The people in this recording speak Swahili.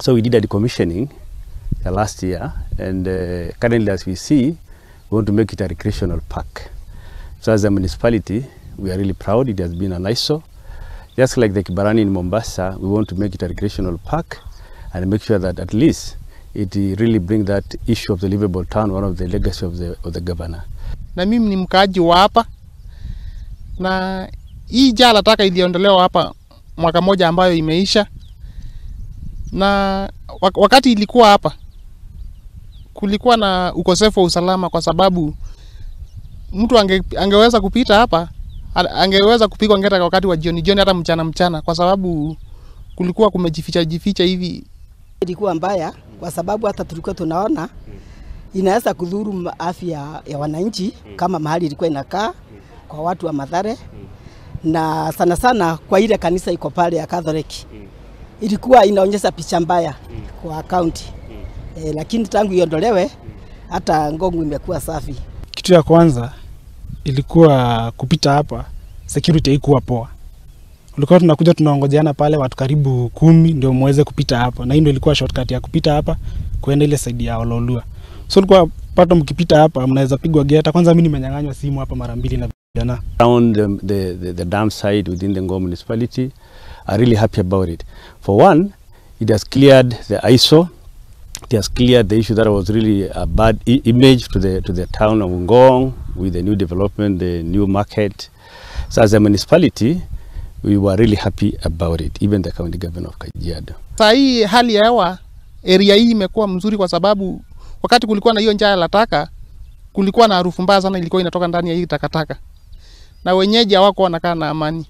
So we did a decommissioning the last year, and currently, as we see, we want to make it a recreational park. So as a municipality, we are really proud. It has been an eyesore. Just like the Kibarani in Mombasa, we want to make it a recreational park and make sure that at least it really bring that issue of the livable town, one of the legacy of the governor. Na mimi ni mkaaji wa hapa, na hii jaa la taka iliondolewa hapa mwaka moja ambayo imeisha, na wakati ilikuwa hapa kulikuwa na ukosefu wa usalama, kwa sababu mtu angeweza kupita hapa, angeweza kupigwa ngeta wakati wa jioni jioni, hata mchana mchana, kwa sababu kulikuwa kumejificha jificha hivi. Ilikuwa mbaya kwa sababu hata tulikuwa tunaona inaweza kudhuru afya ya wananchi kama mahali ilikuwa inakaa kwa watu wa Mathare, na sana sana kwa ile kanisa iko pale ya Catholic, ilikuwa inaonyesha picha mbaya kwa county. Lakini tangu iondolewe, hata Ngong imekuwa safi. Kitu ya kwanza ilikuwa kupita hapa, security haikuwa poa. Ulikuwa tunakuja tunaongojeana pale watu karibu 10 ndio muweze kupita hapa, na hii ndio ilikuwa shortcut ya kupita hapa kuenda ile side ya Ololua. So ulikuwa pato mkipita hapa mnaweza pigwa geta. Kwanza mimi nimenyang'anywa simu hapa mara mbili na vijana. Around the dam site within the Ngong municipality are really happy about it. For one, it has cleared the eyesore. It has cleared the issue that was really a bad image to the town of Ngong with the new development, the new market. So as a municipality, we were really happy about it, even the county governor of Kajiado. Saa hii hali ya hewa area hii imekuwa mzuri, kwa sababu wakati kulikuwa na hiyo jaa la taka, kulikuwa na harufu mbaya sana ilikuwa inatoka ndani ya hii takataka, na wenyeji hawakuwa wanakaa na amani.